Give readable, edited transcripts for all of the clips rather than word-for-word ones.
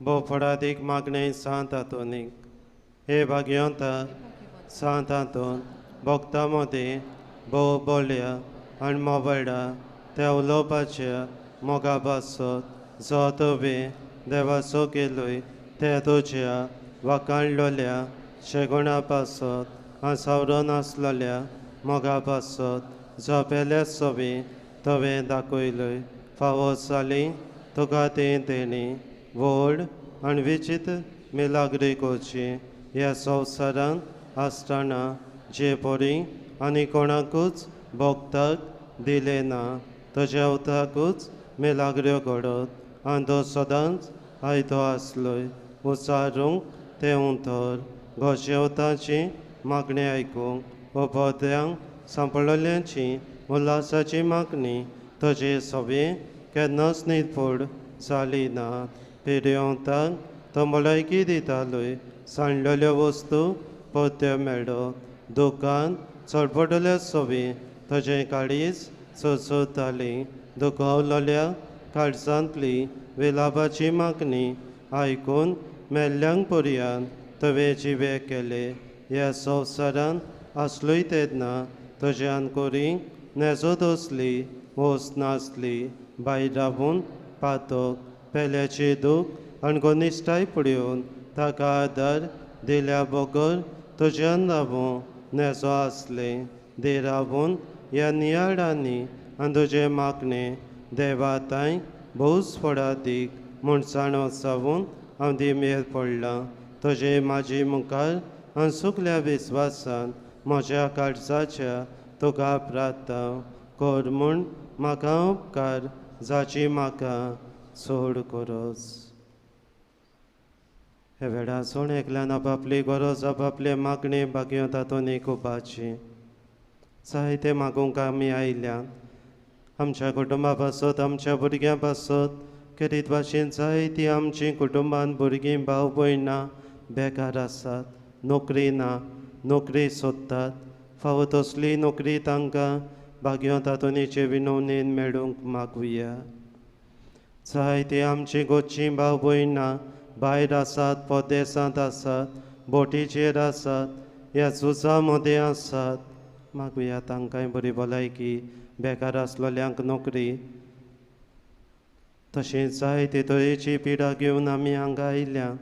भोव फळादीक मागणें सांत आंतोनीक हे भाग्यवंता सांत आंतोन भक्तां मदीं भोव बोल्या आनी मोबायला त्या उलोवपाच्या मोगा पासत जो तुवें देवाचो केलोय ते तुज्या वाखाणलोल्या शेगुणा पासत आनी सावरून आसलोल्या मोगा पासत जो पेल्या सोबी तुवें दाखयलोय फावो जाली तुका तें देणी व्हड आनी विचित्र मिलाग्री करची ह्या संवसारांत आसतना जे परी आनी कोणाकूच भोगताक दिलें ना तुज्या उतराकूच मिलाग्र्यो घडत आनी तो सदांच आयतो आसलोय उचारूंक तें उतर गोशेवताची मागणी आयकूंक उपद्यांक सांपळ्ळ्यांची उल्हासाची मागणी तुजे सवे केन्नाच न्हीद जाली ना पिरयंताक तो भलायकी दितालोय सांडलेल्यो वस्तू परत्यो मेळो दुकान चडपटल्या सोबी तुजें काळीज चोचोताली दुखावलोल्या काळजांतली विलापाची मागणी आयकून मेल्ल्यांक पर्यान तुवें जिवे केले ह्या संवसारांत आसलोय तेन्ना तुज्यान कोरी नेजो दसली वस नासली भायर रावून पातक पेल्याची दूख आनी गोनिश्ठाय पळोवन ताका आदार दिल्या बगर तुज्यान रावूं नेजो आसलें दे रावून ह्या नियाळांनी आनी तुजें मागणें देवा तांय भोवच फळादीक म्हूण जाणो जावन हांव दिमेर पडलां तुजे म्हाजे मुखार आनी सुकल्या विस्वासान म्हज्या काळजाच्या तुका प्रार्थना कर म्हूण म्हाका उपकार जाची म्हाका चड गरज. हे वेळार सण एकल्यान आपापली गरज आपापले मागणे भागयो तातूंत उबाची जायते मागूंक आमी आयल्या आमच्या कुटुंबा पासत आमच्या भुरग्यां पासत खेरीत भाशेन जायतीं आमचीं कुटुंबान भुरगीं भाव भयणां बेकार आसात नोकरी ना नोकरी सोदतात फावो तसली नोकरी तांकां भाग्यो तातोनीचे विनवणेन मेळूंक मागुया. जायतीं आमचीं गोचीं भाव भयणां भायर आसात परदेसांत आसात बोटीचेर आसात ह्या झुजा मदें आसात मागुया तांकांय बरी भलायकी बेकार आसलोल्यांक नोकरी. तशेंच जायते तरेची पिडा घेवन आमी हांगा आयल्या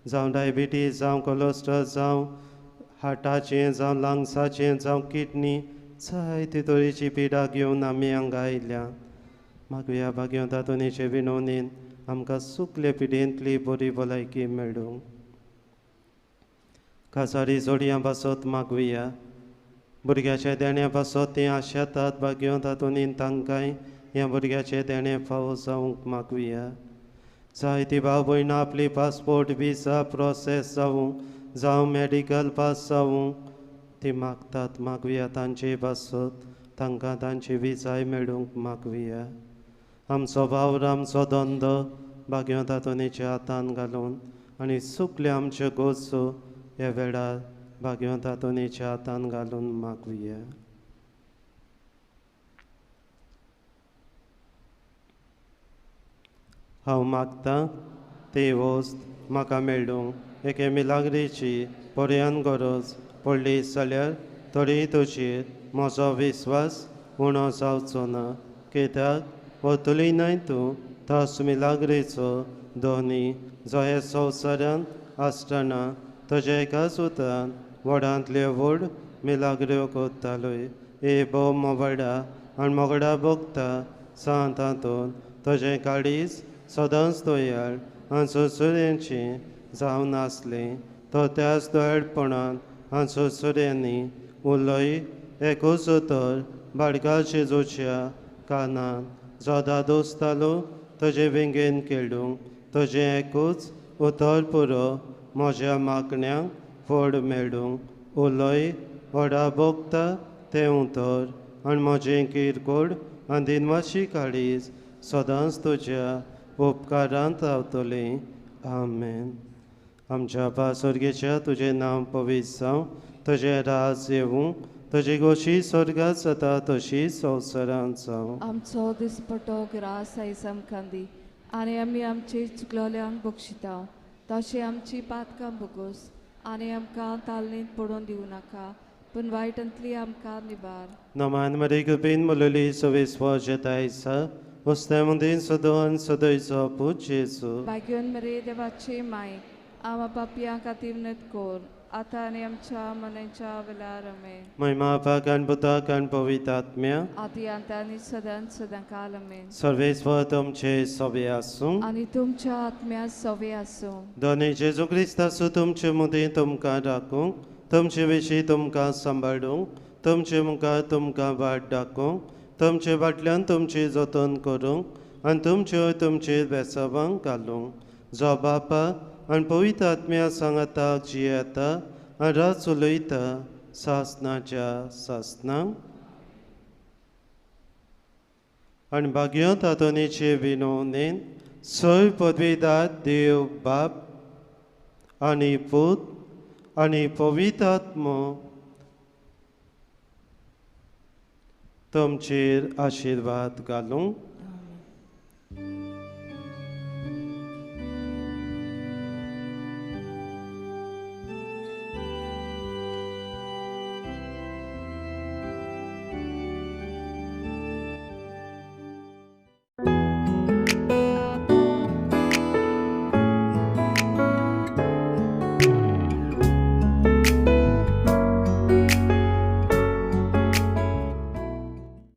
जावं डायबिटीज जावं कोलेस्ट्रॉल जावं हार्टाचें जावं लंग्साचें जावं किडनी जायते तरेची पिडा घेवन आमी हांगा आयल्या मागुया भाग्यो तातोनीचे विनवणेन आमकां सुकले पिडेंतली बरी भलायकी मेळूं. काजारी जोडयां पासत मागुया भुरग्याच्या देण्या पासत तीं आशेतात भाग्यो तातोनीन तांकांय ह्या भुरग्याचें देणें फावो जावंक मागुया. जायतीं भाव भयणां आपली पासपोर्ट विजा प्रोसेस जावं जावं मॅडिकल पास जावं ती मागतात मागुया तांचे पासत तांकां तांची विजाय मेळूंक मागुया. आमचो वावर आमचो धंदो भाग्यो तातोनीच्या हातान घालून आनी सुकले आमच्यो गरजो ह्या वेळार भाग्यो तातोनीच्या हातान घालून मागुया. हांव मागतां ती वस्त म्हाका मेळूं एके मिलाग्रीची पर्यान गरज पडली जाल्यार तरी तुजेर म्हजो विस्वास उणो जावचो ना कित्याक वतली न्हय तूं तस मिलाग्रीचो दोनी जो हे संवसारांत आसतना तुज्या एकाच उतरान व्हडांतल्यो व्हड मिलाग्र्यो करतालोय ए भोव मोबायला आनी मोगडा भोगता सांत तातूंत तुजें काळीज सदांच दोयाळ आनी सुरसुऱ्यांची जावन आसलें तो त्याच दोयाळपणान आनी सुरसुऱ्यांनी उलय एकूच उतर बाडका जेजूच्या कानान जो दादोसतालो तुजे वेंगेन खेळूंक तुजें एकूच उतर पुरो म्हज्या मागण्यांक फळ मेळूंक उलय व्हडा भोगता तें उतर आनी म्हजें किरकोळ आनी दिनवाशी काळीज सदांच तुज्या उपकारांत रावतलीं. आमेन. आमच्या बा स्वर्गेच्या तुजें नांव पवित्र जावं तुजें राज येवूं तुजी गोशी स्वर्गात जाता तशी संवसारांत जावं. आमचो दिसपटो ग्रास आयज आमकां दी आनी आमी आमचे चुकलोल्यांक बक्षिता तशें आमची पातकां भोगोस आनी आमकां तालनीत पडोवन दिवं नाका पूण वायटांतली आमकां निवार. नमान मरे कृपेन मुलली सवेस्व जेतायसा उस्त्या मुदीन सदोन सदयचो पूत जेजू. भाग्योन मरे देवाचे माय आमा पापयां खातीर नत कोर आतां आनी आमच्या मनाच्या वेळार आमेन. महिमा बापाक आनी पुताक आनी पवित्र आत्म्या आदी आतां आनी सदांच सदां काल आमेन. सर्वेस्वर तुमचे सवे आसूं आनी तुमच्या आत्म्या सवे आसूं. दोनी जेजू क्रिस्तासू तुमचे मुदीं तुमकां राखूंक तुमचे विशीं तुमकां सांबाळूंक तुमचे मुखार तुमकां वाट दाखोवंक तुमचे फाटल्यान तुमची जतन करूंक आनी तुमच्यो तुमचेर बेसावांक घालूंक जो बापा आनी पवित्र आत्म्या सांगाताक जियेता आनी रात चलयता सासनाच्या सासनाक. आनी भाग्यो तातोनीचे विनोनेन सय पदवीदार देव बाप आनी पूत आनी पवित्र आत्मो तुमचेर आशिर्वाद घालूं.